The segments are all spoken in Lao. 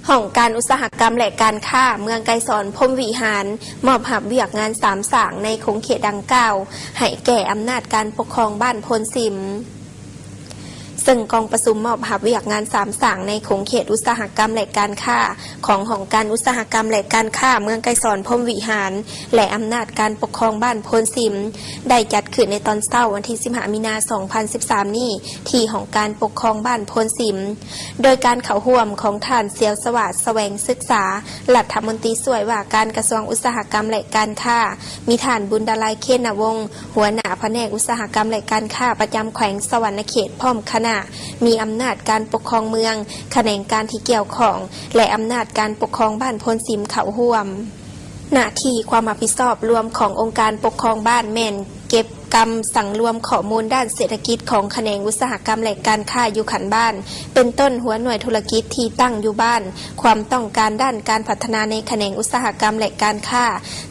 ຫ້ອງການອຸດສາຫະກຳ ແລະ ການຄ້າເມືອງໄກສອນ ພົມວິຫານ ມອບຮັບວຽກງານສາມສ້າງໃນຂົງເຂດດັ່ງກ່າວ ໃຫ້ແກ່ອຳນາດການປົກຄອງບ້ານໂພນສິມ. ເຊິ່ງກອງປະຊຸມມອບຮັບວຽກງານສາມສ້າງໃນຂົງເຂດອຸດສາຫະກຳ ແລະ ການຄ້າ ຂອງຫ້ອງການອຸດສາຫະກຳ ແລະ ການຄ້າເມືອງໄກສອນ ພົມວິຫານ ແລະ ອຳນາດການປົກຄອງບ້ານໂພນສິມ ໄດ້ຈັດຂຶ້ນໃນຕອນເຊົ້າວັນທີສິບຫ້າ ມີນາ ສອງພັນສິບສາມນີ້ ທີ່ຫ້ອງການປົກຄອງບ້ານໂພນສິມ ໂດຍການເຂົ້າຮ່ວມຂອງທ່ານ ສຽວສະຫວາດ ສະແຫວງສຶກສາ ລັດຖະມົນຕີຊ່ວຍວ່າການກະຊວງອຸດສາຫະກຳ ແລະ ການຄ້າ, ມີທ່ານ ບຸນດາໄລ ເຄນະວົງ ຫົວໜ້າພະແນກອຸດສາຫະກຳ ແລະ ການຄ້າປະຈຳແຂວງສະຫວັນນະເຂດ ພ້ອມຄະນະ, ມີອຳນາດການປົກຄອງເມືອງ, ຂະແໜງການທີ່ກ່ຽວຂ້ອງ ແລະ ອຳນາດການປົກຄອງບ້ານໂພນສິມເຂົ້າຮ່ວມ. ໜ້າທີ່ຄວາມຮັບຜິດຊອບລວມຂອງອົງການປົກຄອງບ້ານແມ່ນເກັບກຳສັງລວມຂໍ້ມູນດ້ານເສດຖະກິດຂອງຂະແໜງອຸດສາຫະກຳ ແລະ ການຄ້າຢູ່ຂັ້ນບ້ານ, ເປັນຕົ້ນຫົວໜ່ວຍທຸລະກິດທີ່ຕັ້ງຢູ່ບ້ານ, ຄວາມຕ້ອງການດ້ານການພັດທະນາໃນຂະແໜງອຸດສາຫະກຳ ແລະ ການຄ້າ,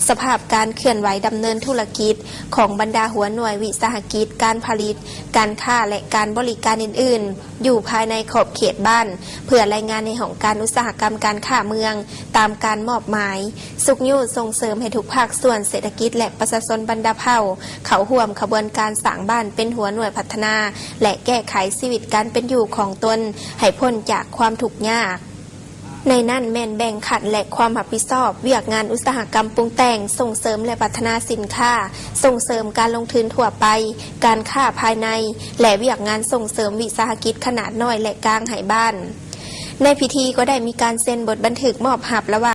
ສະພາບການເຄື່ອນໄຫວດຳເນີນທຸລະກິດຂອງບັນດາຫົວໜ່ວຍວິສາຫະກິດ, ການຜະລິດ, ການຄ້າ ແລະ ການບໍລິການອື່ນໆ ຢູ່ພາຍໃນຂອບເຂດບ້ານ ເພື່ອລາຍງານໃຫ້ຫ້ອງການອຸດສາຫະກຳການຄ້າເມືອງຕາມການມອບໝາຍ, ຊຸກຍູ້ສົ່ງເສີມໃຫ້ທຸກພາກສ່ວນເສດຖະກິດ ແລະ ປະຊາຊົນບັນດາເຜົ່າ ເຂົ້າຮ່ວມຂະບວນການສ້າງບ້ານເປັນຫົວໜ່ວຍພັດທະນາ ແລະ ແກ້ໄຂຊີວິດການເປັນຢູ່ຂອງຕົນໃຫ້ພົ້ນຈາກຄວາມທຸກຍາກ. ໃນນັ້ນແມ່ນແບ່ງຂັ້ນ ແລະ ຄວາມຮັບຜິດຊອບວຽກງານອຸດສາຫະກຳປຸງແຕ່ງ, ສົ່ງເສີມ ແລະ ພັດທະນາສິນຄ້າ, ສົ່ງເສີມການລົງທຶນທົ່ວໄປ, ການຄ້າພາຍໃນ ແລະ ວຽກງານສົ່ງເສີມວິສາຫະກິດຂະໜາດນ້ອຍ ແລະ ກາງໃຫ້ບ້ານ. ໃນພິທີກໍໄດ້ມີການເຊັນບົດບັນທຶກມອບຮັບລະຫວ່າງ